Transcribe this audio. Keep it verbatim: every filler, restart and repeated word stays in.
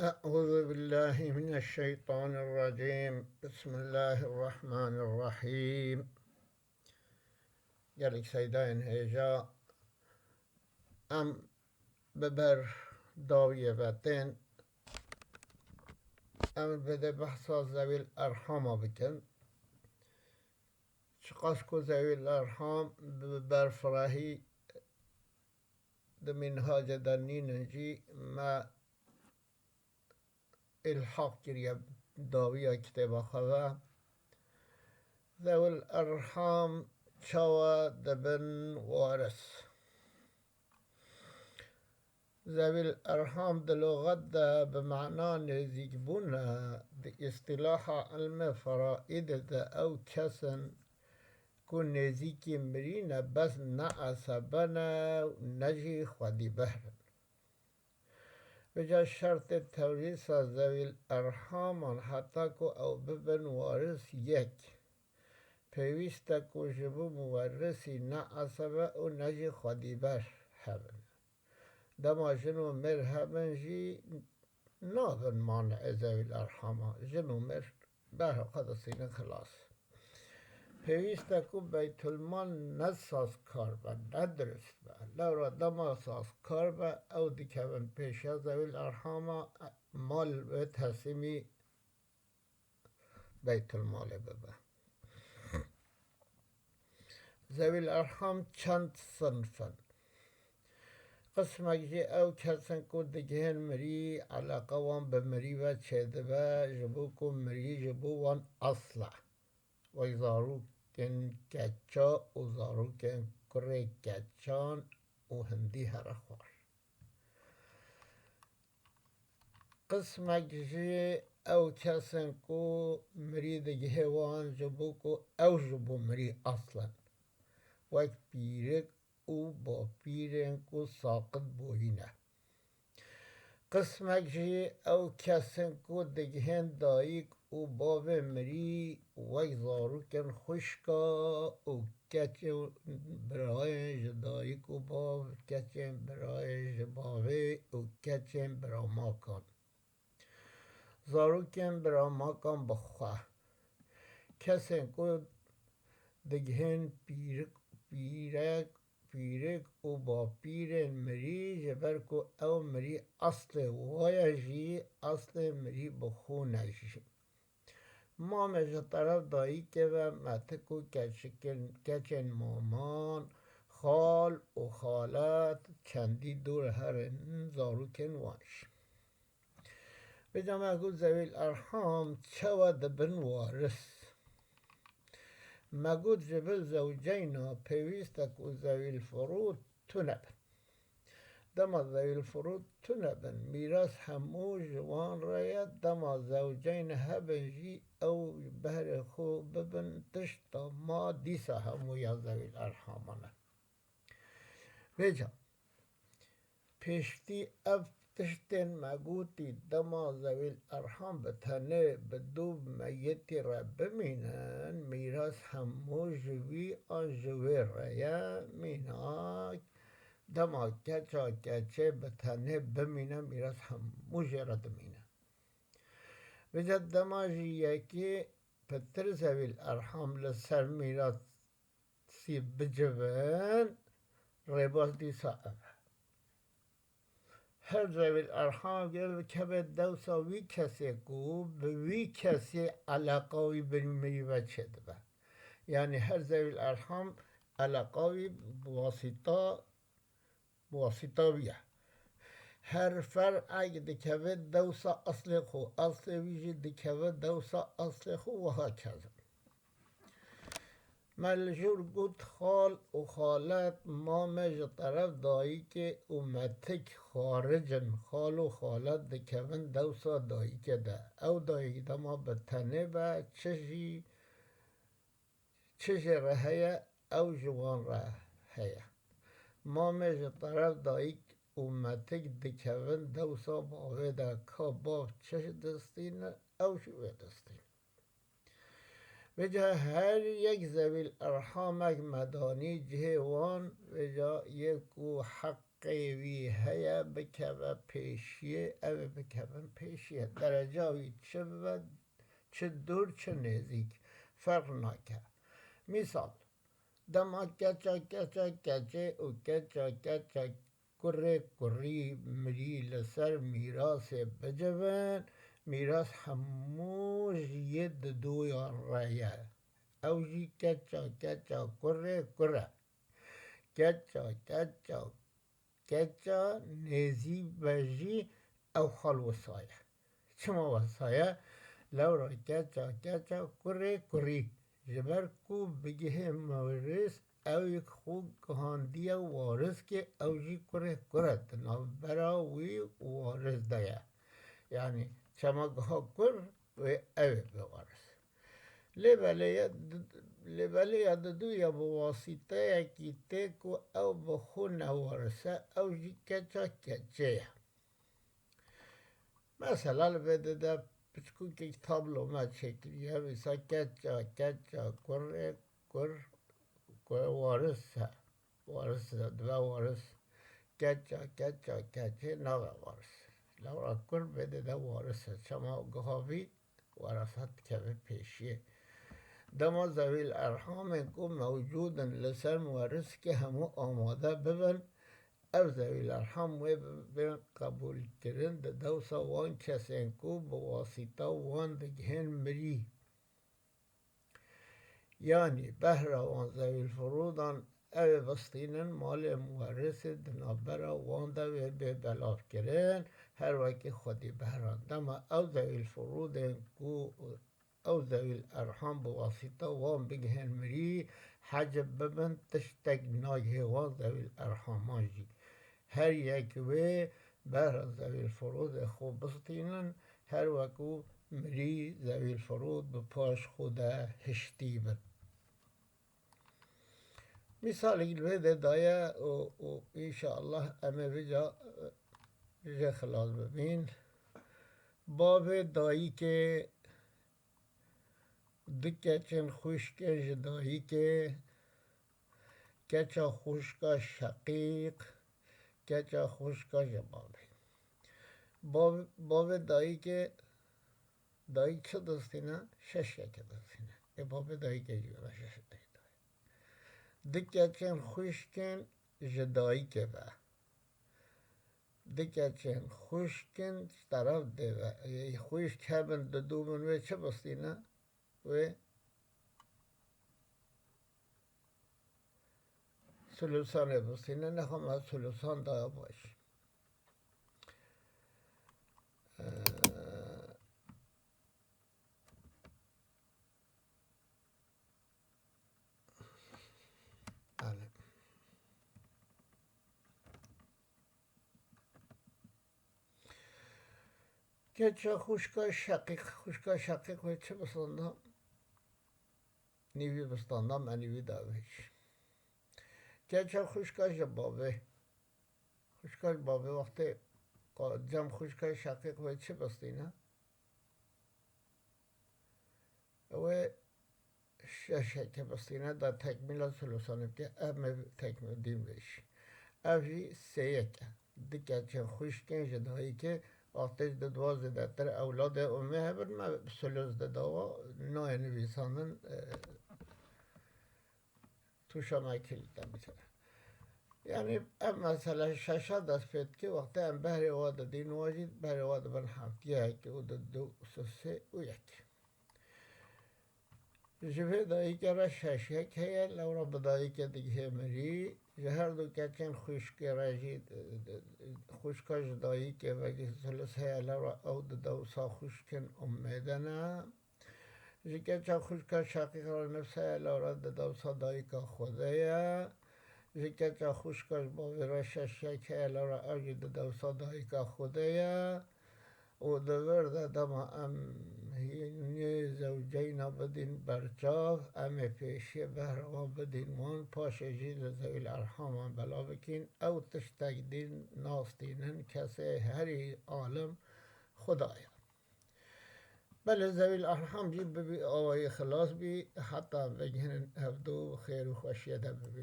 أعوذ بالله من الشيطان الرجيم. بسم الله الرحمن الرحيم. Gelek seydayên hêja, em bi ber dawiyê ve tên, em bi dê behsa zewîl erhama bikin. Çiqas ku zewîl erham bi berfirehî di mînhacê de nînin jî, me îlhaq kiriye dawiya kitêba xwe ve. Zewil erham çawa dibin waris? Zewil erham di luxet de bi mana nêzîkbûn e, di îstilaha ilmê feraîdê de ew kes in ku nêzîkî mirî ne, bes ne esebe ne û ne jî xwedîbehr in. Vêca şertê tewrîsa zewîl erhaman heta ku ew bibin waris yek, pêwîst e ku ji bo muwerisî ne esebe û ne jî xwedîber hebin. Dema jin û mêr hebin jî nabin maneê zewîl erhama. Jin û mêr berha xwe distînin xilas. Pêwîst e ku beytulmal ne sazkar be, ne dirust be. Lewra dema sazkar be, ew dikevin pêşiya zewîl erhama, mal wê teslîmî beytulmalê bibe. Zewîl erham çend sinf in? Qismek jî ew kes in ku digihên mirî, eleqa wan bi mirî ve çêdibe, ji bo ku mirî ji bo wan asl e. Wek zarokên keça û zarokên kurê keçan û hindî here xwar. Qismek jî ew kes in ku mirî digihê wan ji bo ku ew ji bo mirî asl in. Wek pîrik û bapîrên ku saqit bûyî ne. Qismek jî ew kes in ku digihên dayik û bavê mirî wek zarokên xwişka û keçên birayên ji dayik û bav, keçên birayên ji bavê û keçên biramakan. Zarokên biramakan bi xwe. Kesên ku digihên pîrik, pîrek, pîrik û bapîrên mirî, ji ber ku ew mirî aslê wa ye jî, aslê mirî bi xwe ne jî. Mamê ji teref dayikê ve metik û keçikên, keçên maman, xal û xalet çendî dûr herin zarokên wan jî. Vêca me got zewîl erham çawa dibin waris? Me got ji bil zewceyna pêwîst e ku zewîl furûd tune bin. Dema zewîl furûd tune bin, mîras hemû ji wan re ye, dema zewceyne hebin jî ew behrê xwe bibin tişta ma, dîsa hemû ya zewîl erhaman e. Vêca, pêştî ev tiştên me gotî, dema zewîl erham bi tenê bi dû meyitî re bimînin, mîras hemû ji wî an ji wê re ye. Mînak, dema keça keçê bi tenê bimîne, mîras hemû jê re dimîne. Vêca dema jî yekê pitir zewîl erham li ser mîras sî bicivin, rêbaz dîsa ev e. Her zewîl erham gel dikeve dewsa wî kesê ku bi wî kesê eleqa wî bi mirî ve çêdibe. Yanî her zewîl erham eleqa wî bi wasîta, bi wasîta wî ye. Her fer'ek dikeve dewsa eslê xwe, eslê wî jî dikeve dewsa eslê xwe, wiha kezin. Me li jor got xal û xalet, mamê ji teref dayikê û metik xaric in. Xal û xalet dikevin dewsa dayikê de. Ew dayik dema bi tenê be, çi jî, çi jê re heye, ew ji wan re heye. Mamê ji teref dayik û metik dikevin dewsa bavê de, ka bav çi distîne, ew jî wê distîne. Vêca her yek zewîl erhamek me danî cihê wan, vêca yê ku heq qê wî heye, bikeve pêşiyê, ew ê bikevin pêşiyê. Dereca wî çi bibe, çi dûr, çi nêzîk, ferq nake. Mîsal, dema keça keça keçê û keça keça kurê kurî mirî li ser mîrasê bicivin, mîras hemû ji yê didoyan re ye. Ew jî keça keça kurê kur e. Keça keça keça nêzî be jî ew xal wisa ye. Çima wisa ye? Lewra keça keça kurê kurî. Ji ber ku bigihê waris, ew yek xwe gihandiye wariskê, ew jî kurê kur e, di navbera wî û waris de ye. Yanî çema giha kur wê ew ê be waris. Lê belê ya di-, lê belê ya didu ya bi wasîteyekî tê ku ew bi xwe ne waris e, ew jî keça keçê ye. Mesela li vê de de piçkûkek tablo me çêkiriye, wisa keça, keça, kurê, kur, ku waris e. Waris e, dibe waris. Keça, keça, keçê nabe waris. Lewra kur vê de de waris e. Çema gihavî werasa dikeve pêşiyê. Dema zewîl erhamên ku mewcûd in li ser mewariskê hemû amade bibin, ev zewîl erham wê bibin qebûlkirin di dewsa wan kesên ku bi wasîta wan digihên mirî. Yanî behra wan zewîl firûdan ew ê bistînin malê muwerisê di navbera wan de wê bê belavkirin, her wekî xwedî behran. Dema ew zewîl firûdên ku ew zewîl erham bi wasîta wan bigihên mirî, hecib bibin, tiştek nagihê wan zewîl erhaman jî. Her yek wê behra zewîl firûdê xwe bistînin, her weku mirî zewîl firûd bi paş xwe de hiştî bin. Mîsalek li vê de daye û, û înşallah em ê vêca, e, jê xilas bibîn. Bavê dayikê, du keçên xwişkên ji dayikê, keça xwişka şeqîq, keça xwişka ji bavê. Bav-, bavê dayikê, dayik çi distîne? Şeş yeke distîne. Ê bavê dayikê jî were şeş yeke dayik. Du keçên xwişkên ji dayikê ve. Du keçên xwişkin ji teref dê ve. Ê xwişk hebin, didu bin, wê çi bistîne? Wê sulusanê bistîne, nexwe me sulusan daya baş. Ee, Belê. Keça xwişka şeqîq, xwişka şeqîq wê çi bistanda? Nîvî bistanda, me nîvî da vê jî. Keça xwişka ji bavê. Xwişka ji bavê wextê qa-, cem xwişka şeqîq wê çi bistîne? Ew ê şeşeke bistîne da tekmîla sulusanê bike, ev me tekmîl dîn vê jî. Ev jî sêyek e. Du keçên xwişkên ji dayikê, wextê ji di dua zêdetir ewladê umê hebin, me sulus dida wa, nayê nivîsandin, e, tûşa me kî li te bike. Yanî ev mesele şeşa dest pê dike, wextê em behrê wa didîn, wa jî behrê wa dibin heftiyek û di du û sê û yek. Ji vê dayikê re şeş yek heye, lewra bi dayikê digihê mirî. Ji her du keçên xwişkê re jî, xwişka ji dayikê vegî sulus heye, lewra ew di dewsa xwişkên umê de ne. Ji keça xwişka şeqîq re nifs heye, lewra di dewsa dayika xwe de ye. Ji keça xwişka ji bavê re şeş yek heye, lewra ew jî di dewsa dayika xwe de ye. Û di vir de dema em hînê zewceyna bidîn berçav, em ê pêşiyê behra wan bidîn wan, paşê jî li zewîl erhaman belav bikîn. Ew tiştek dîn nastînin, kesê herî alim Xuda ye. Belê zewîl erham jî bibî awayî xilas bî, heta vegihînin hevdû xêr û xweşiyê de bibî.